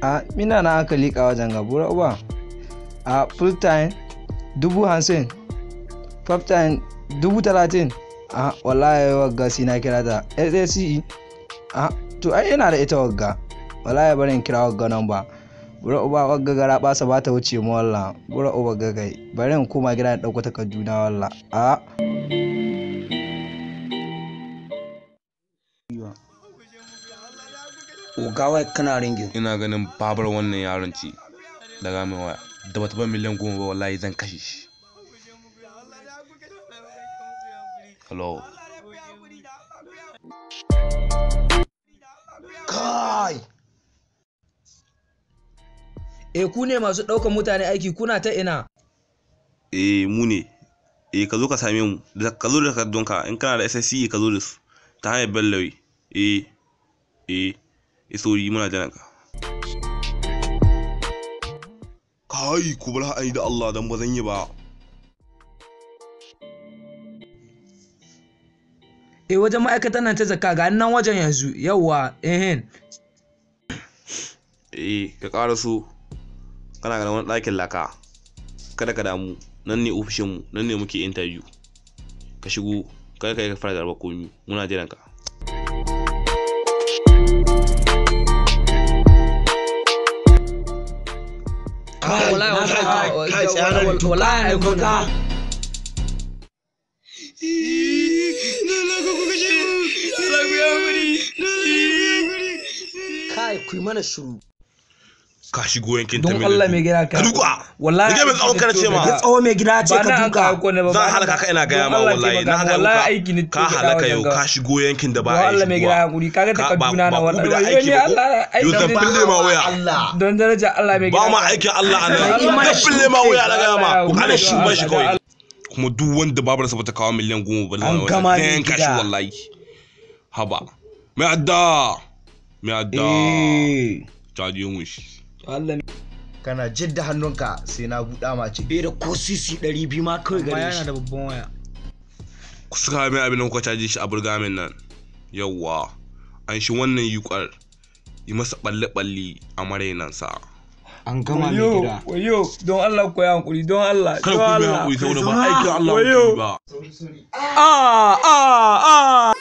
A mina na aka liƙa wajen ga bura uba. A full time 50,000, part time 30,000. A wallahi wagga sai na kira ta SACE. A to ai ina da ita wagga. Wallahi bari in kira wagga nan ba. Bura uba wagga gara basa ba ta wuce mu walla. Bura uba ga kai. Bari in koma gida in ɗauko takarduna walla. A Oga wai kana ringin. Ina ganin babar wannan yaron ce daga mai waya da bata ban miliyan 10 ba, wallahi zan kashe shi. Hello. Kai! E ku ne masu ɗaukar mutane aiki, kuna ta ina? Eh, mu ne. Eh, ka zo ka same mu, da ka zo da takardunka. In kana da SSCE ka zo da su ta hanyar Bellawi. Eh eh, isori muna jiran ka. Kai, ku bar haɗari da Allah dan ba zan yi ba. E wajen ma'aikatan nan ta zakka ga nan wajen yanzu yawwa ehen. Eh, ka ƙara so kana ganin wani ɗakin laka, kada ka damu, nan ne ofishinmu, nan ne muke interview. Ka shigo, kada ka yi fara garba komi, muna jiran ka. Kai, kai, tsaya nan. Wallahi Kai, na ka. Kai, ku yi mana shiru. Ka shigo yankin ta Don Allah mai gida ka. Ka duka. Wallahi Rike mai tsawon kana ce ma. Da tsawo mai gida ce Ba ka na an duka. kawo ko ne ba. Zan halaka ka, ina gaya ma, wallahi na halaka. Wallahi aiki ne. Ka halaka yau, ka shigo yankin da ba Don a yi Allah mai gida shigowa. hakuri, kaga takarduna na ba ku wallahi. bi da aiki Ni ba ko? Allah Yau zan aiki ne. fille ma waya. Allah. Don daraja Allah mai gida. Ba ma aikin Allah a nan. Yi mana Zan fille ma wuya na gaya ma. Ku kada Allah. shi ba shi kawai. Kuma duk wanda babarsa bata kawo miliyan 10 ba An gama zan mai yanka shi gida. wallahi. Haba. Mai adda. Mai adda. Eh. Caje mun shi. Allah. Kana jidda hannunka sai na buɗa ma ciki. Bai da ko sisi 200 ma kawai Amma gare yana shi. da babban waya. Ku saka mai abin da kuka caje shi a burgamin nan. Yawwa. An shi wannan yuƙar. Yi masa balle-balle a marainansa. An gama mai Wayo, gida. wayo, don Allah ku yi hankuri, don Allah, Kada don ku yi Allah. haƙuri saboda ba aikin Allah kuke yi ba. Ah, ah, ah.